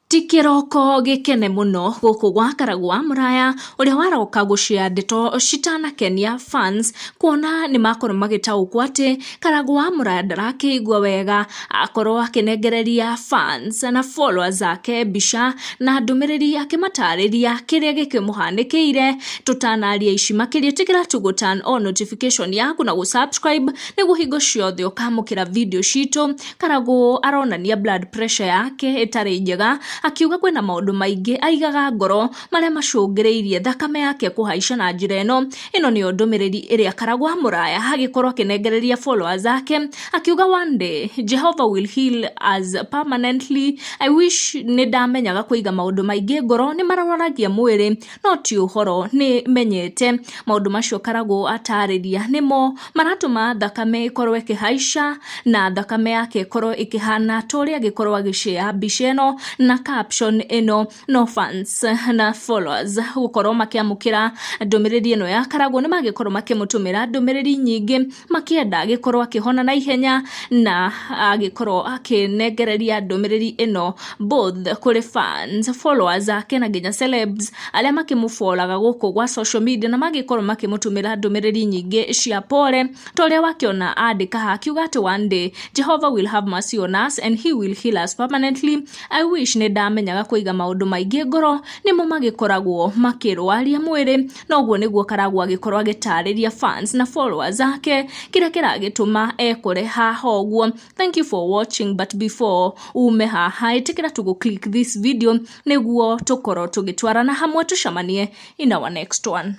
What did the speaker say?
Ti kĩroko gĩkene mũno gũkũ gwa Karagũ wa Mũraya ũrĩa waroka gũshare ndeto citanakenia fans, kuona nĩ makorwo magĩtaũkwo atĩ Karagũ wa Mũraya ndarakĩigua wega, akorwo akĩnengereria fans na followers ake mbica na ndũmĩrĩri akĩmatarĩria kĩrĩa gĩkĩmũhanĩkĩire. Tũtanaria ici makĩria, ĩtĩkĩra tu gũ turn on notification yaku na gũ subscribe nĩguo hingo ciothe ũkamũkĩra video citũ. Karagũ aronania blood pressure yake ĩtarĩ njega, akiuga kwĩna maũndũ maingĩ aigaga ngoro marĩa macũngĩrĩirie thakame yake kũhaica na njĩra ĩno. Ĩno nĩyo ndũmĩrĩri ĩrĩa Karagũ wa Mũraya agĩkorwo akĩnengereria followers ake, akiuga, "One day Jehovah will heal us permanently. I wish nĩ ndamenyaga kũiga maũndũ maingĩ ngoro nĩ marwaragia mwĩrĩ, no ti ũhoro nĩ menyete maũndũ macio." Karagũ atarĩria nĩmo maratũma thakame ĩkorwo ĩkĩhaica na thakame yake ĩkorwo ĩkĩhana ta ũrĩa agĩkorwo agĩshare mbica ĩno na caption ĩno. No fans na followers gũkorwo makĩamũkĩra ndũmĩrĩri ĩno ya Karagũ, nĩ magĩkorwo makĩmũtũmĩra ndũmĩrĩri nyingĩ makĩenda agĩkorwo akĩhona na ihenya, na agĩkorwo akĩnengereria ndũmĩrĩri ĩno both kũrĩ fans, followers ake na nginya celebs arĩa makĩmũbolaga gũkũ gwa social media, na magĩkorwo makĩmũtũmĩra ndũmĩrĩri nyingĩ cia pole ta ũrĩa wakĩona andĩka haha akiuga atĩ, "One day Jehovah will have mercy on us and he will heal us permanently. I wish nĩ ndamenyaga kũiga maũndũ maingĩ ngoro nĩmo magĩkoragwo makĩrwaria mwĩrĩ." Noguo nĩguo Karagũ agĩkorwo agĩtarĩria fans na followers ake kĩrĩa kĩragĩtũma ekore haha ũguo. Thank you for watching, but before ume haha, ĩtĩkĩra tu gũ click this video nĩguo tũkorwo tũgĩtwarana hamwe. Tũcemanie in our next one.